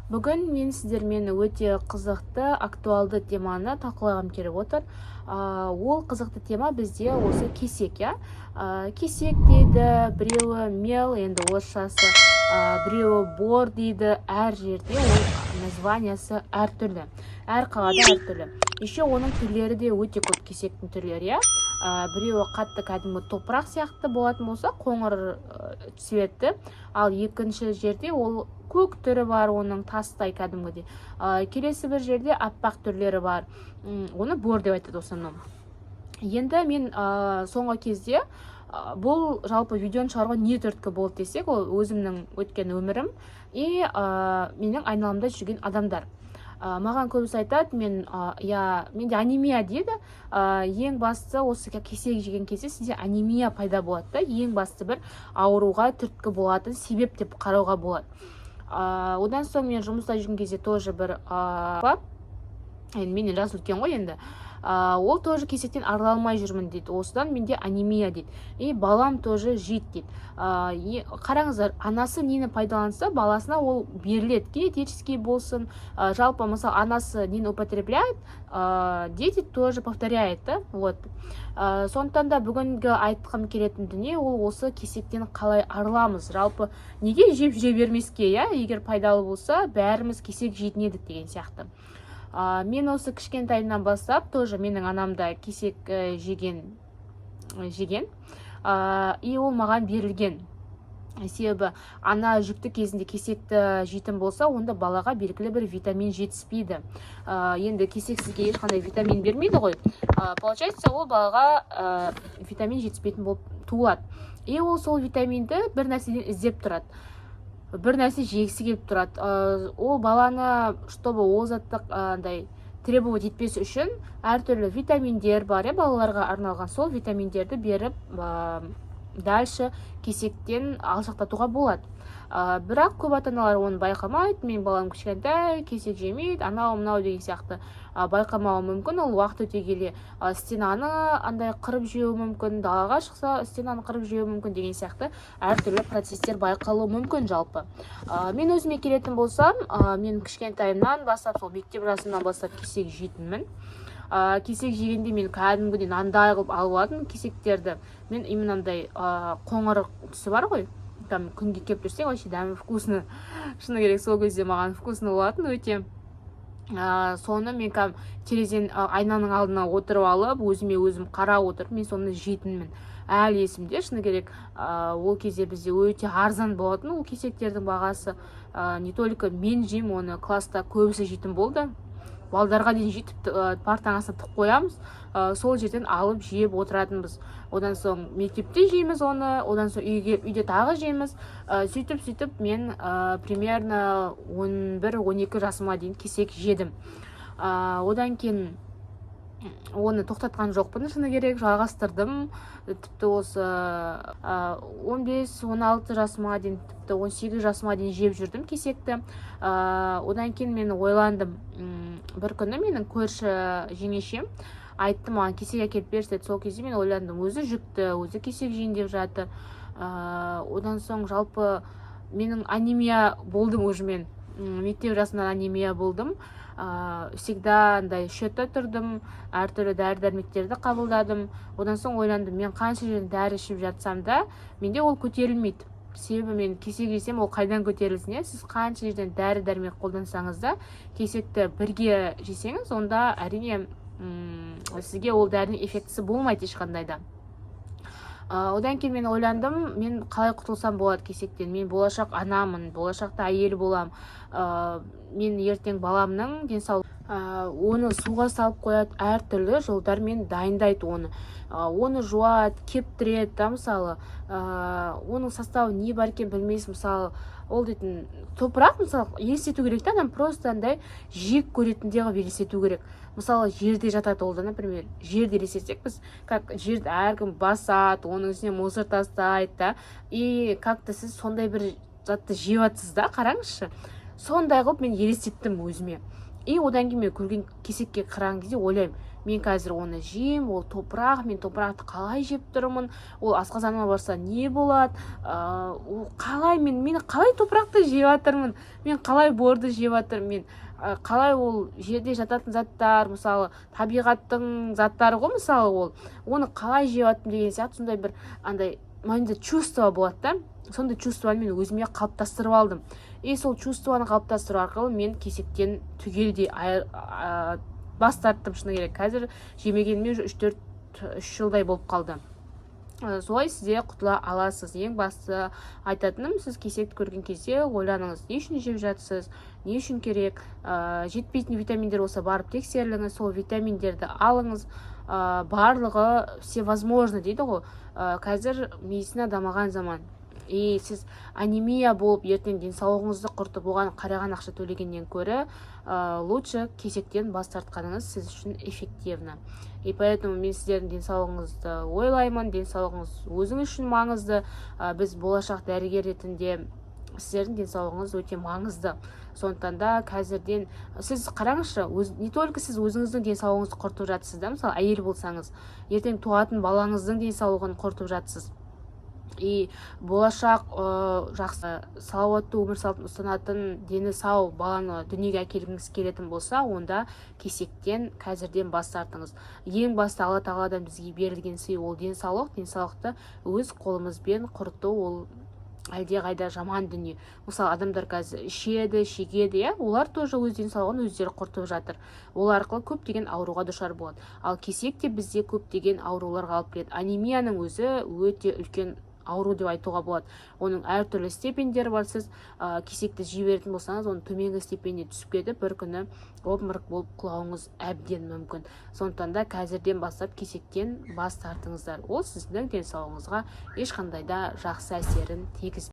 Бүгін мен сіздермен өте қызықты, актуалды теманы талқылағым келіп отыр. Ол қызықты тема бізде осы кесек, иә. Кесек дейді біреуі, мел енді орысшасы, біреуі бор дейді. Әр жерде ол названиясы әртүрлі, әр қалада әртүрлі. Еще оның түрлері де өте көп, кесектің түрлері, иә. Біреуі қатты, кәдімгі топырақ сияқты болатын болса, қоңыр цветті, ал екінші жерде ол көк түрі бар оның, тастай кәдімгідей. Келесі бір жерде аппақ түрлері бар. Оны бор деп айтады в основном. Енді мен соңғы кезде бұл жалпы видеоны шығаруға не түрткі болды десек, ол өзімнің өткен өмірім и менің айналамда жүрген адамдар. Маған көбісі айтады, мен иә, менде анемия дейді. Ең бастысы, осы кесек жеген кезде сізде анемия пайда болады да, ең басты бір ауруға түрткі болатын себеп деп қарауға болады. Одан соң мен жұмыста жүрген кезде тоже бір апа, енді менен жасы үлкен ғой енді, ол тоже кесектен арыла алмай жүрмін дейді, осыдан менде анемия дейді, и балам тоже жейді дейді. Қараңыздар, анасы нені пайдаланса, баласына ол беріледі, генетический болсын. Жалпы, мысалы, анасы нені употребляет, дети тоже повторяет да, вот. Сондықтан да бүгінгі айтқым келетін дүние ол осы: кесектен қалай арыламыз, жалпы неге жеп жүре бермеске, иә, егер пайдалы болса, бәріміз кесек жейтін едік деген сияқты. Мен осы кішкентайымнан бастап тоже менің анам да кесек жеген, и ол маған берілген. Себебі ана жүкті кезінде кесекті жейтін болса, онда балаға белгілі бір витамин жетіспейді. Енді кесек сізге ешқандай витамин бермейді ғой. Получается, ол балаға витамин жетіспейтін болып туылады, и ол сол витаминді бір нәрседен іздеп тұрады, бір нәрсе жегісі келіп тұрады. Ол баланы, чтобы ол затты андай требовать етпес үшін, әртүрлі витаминдер бар, иә, балаларға арналған, сол витаминдерді беріп, дальше кесектен алшақтатуға болады. Бірақ көп ата аналар оны байқамайды. Менің балам кішкентай, кесек жемейді, анау мынау деген сияқты. Байқамауы мүмкін. Ол уақыт өте келе стенаны андай қырып жеуі мүмкін, далаға шықса, стенаны қырып жеуі мүмкін деген сияқты әртүрлі процесстер байқалуы мүмкін жалпы. Мен өзіме келетін болсам, мен кішкентайымнан бастап, сол мектеп жасымнан бастап кесек жейтінмін. Кесек жегенде мен кәдімгідей мынандай қылып алып алатынмын кесектерді. Мен именно андай қоңыр түсі бар ғой, там күнге кептірсең, вообще дәмі вкусно, шыны керек, сол кезде маған вкусно болатын өте. Соны мен кәдімгі терезенің, айнаның алдына отырып алып, өзіме өзім қарап отырып, мен соны жейтінмін, әлі есімде, шыны керек. Ол кезде бізде өте арзан болатын ол кесектердің бағасы. Не только мен жеймін оны, класста көбісі жейтін болды, балдарға дейін жетіп, партаның астына тығып қоямыз, сол жерден алып жеп отыратынбыз. Одан соң мектепте жейміз оны, одан соң үйге, үйде тағы жейміз. Сөйтіп сөйтіп мен примерно 11-12 жасыма дейін кесек жедім. Одан кейін оны тоқтатқан жоқпын, шыны керек, жалғастырдым. Тіпті осы 15-16 жасыма дейін, тіпті 18 жасыма дейін жеп жүрдім кесекті. Одан кейін мен ойландым. Бір күні менің көрші жеңешем айтты маған: «Кесек әкеліп берші», – деді. Сол кезде мен ойландым: өзі жүкті, өзі кесек жейін деп жатыр. Одан соң жалпы менің анемия болдым уже, мен мектеп жасымнан анемия болдым. Всегда андай счетта тұрдым, әртүрлі дәрі дәрмектерді қабылдадым. Одан соң ойландым: мен қанша жерден дәрі ішіп жатсам да, менде ол көтерілмейді, себебі мен кесек жесем, ол қайдан көтерілсін, иә? Сіз қанша жерден дәрі дәрмек қолдансаңыз да, кесекті бірге жесеңіз, онда, әрине, сізге ол дәрінің эффектісі болмайды ешқандай да. Одан кейін мен ойландым: мен қалай құтылсам болады кесектен? Мен болашақ анамын, болашақта әйел боламын. Мен ертең баламның денсаулығы. Оны суға салып қояды, әртүрлі жолдармен дайындайды оны. Оны жуады, кептіреді да. Мысалы, оның составы не бар екенін білмейсің. Мысалы, ол дейтін топырақ, мысалы, елестету керек та адам, просто андай жек көретіндей қылып елестету керек. Мысалы, жерде жатады ол да, например, жерді елестетсек, біз как жерді әркім басады, оның үстіне мусор тастайды да, и как то сіз сондай бір затты жеп жатсыз да. Қараңызшы, сондай қылып мен елестеттім өзіме. И одан кейін мен көрген кесекке қараған кезде ойлаймын: Мен қазір оны жеймін, ол топырақ, мен топырақты қалай жеп тұрмын? Ол асқазаныма барса, не болады? Ол қалай, мен қалай топырақты жеп жатырмын? Мен қалай борды жеп жатырмын? Мен қалай ол жерде жататын заттар, мысалы, табиғаттың заттары ғой, мысалы, ол оны қалай жеп жатырмын деген сияқты сондай бір андай менде чувство болады да. Сондай чувствоны мен өзіме қалыптастырып алдым. И сол чувствоны қалыптастыру арқылы мен кесектен түгелдей бас тарттым. Шыны керек, қазір жемегеніме уже 3-4, 3 жылдай болып қалды. Солай сіз де құтыла аласыз. Ең басты айтатыным: сіз кесекті көрген кезде ойланыңыз, не үшін жеп жатсыз, не үшін керек. Жетпейтін витаминдер болса, барып тексеріліңіз, сол витаминдерді алыңыз. Барлығы все возможно дейді ғой. Қазір медицина дамыған заман. И сіз анемия болып, ертең денсаулығыңызды құртып, оған қараған ақша төлегеннен көрі, лучше кесектен бас тартқаныңыз сіз үшін эффективно. И поэтому мен сіздердің денсаулығыңызды ойлаймын. Денсаулығыңыз өзіңіз үшін маңызды. Біз болашақ дәрігер ретінде сіздердің денсаулығыңыз өте маңызды. Сондықтан да қазірден сіз қараңызшы, не только сіз өзіңіздің денсаулығыңызды құртып жатсыз да, мысалы, әйел болсаңыз, ертең туатын балаңыздың денсаулығын құртып жатсыз. И болашақ жақсы, салауатты өмір салтын ұстанатын, дені сау баланы дүниеге әкелгіңіз келетін болса, онда кесектен қазірден бас тартыңыз. Ең басты Алла тағаладан бізге берілген сый — ол денсаулық. Денсаулықты өз қолымызбен құрту — ол әлдеқайда жаман дүние. Мысалы, адамдар қазір ішеді, шегеді, иә, олар тоже өз денсаулығын өздері құртып жатыр. Ол арқылы көптеген ауруға душар болады. Ал кесек те бізде көптеген ауруларға алып келеді. Анемияның өзі өте үлкен ауру деп айтуға болады. Оның әртүрлі степеньдері бар. Сіз кесекті жей беретін болсаңыз, оның төменгі степеніне түсіп кетіп, бір күні обморок болып құлауыңыз әбден мүмкін. Сондықтан да қазірден бастап кесектен бас тартыңыздар. Ол сіздің денсаулығыңызға ешқандай да жақсы әсерін тигізбейді.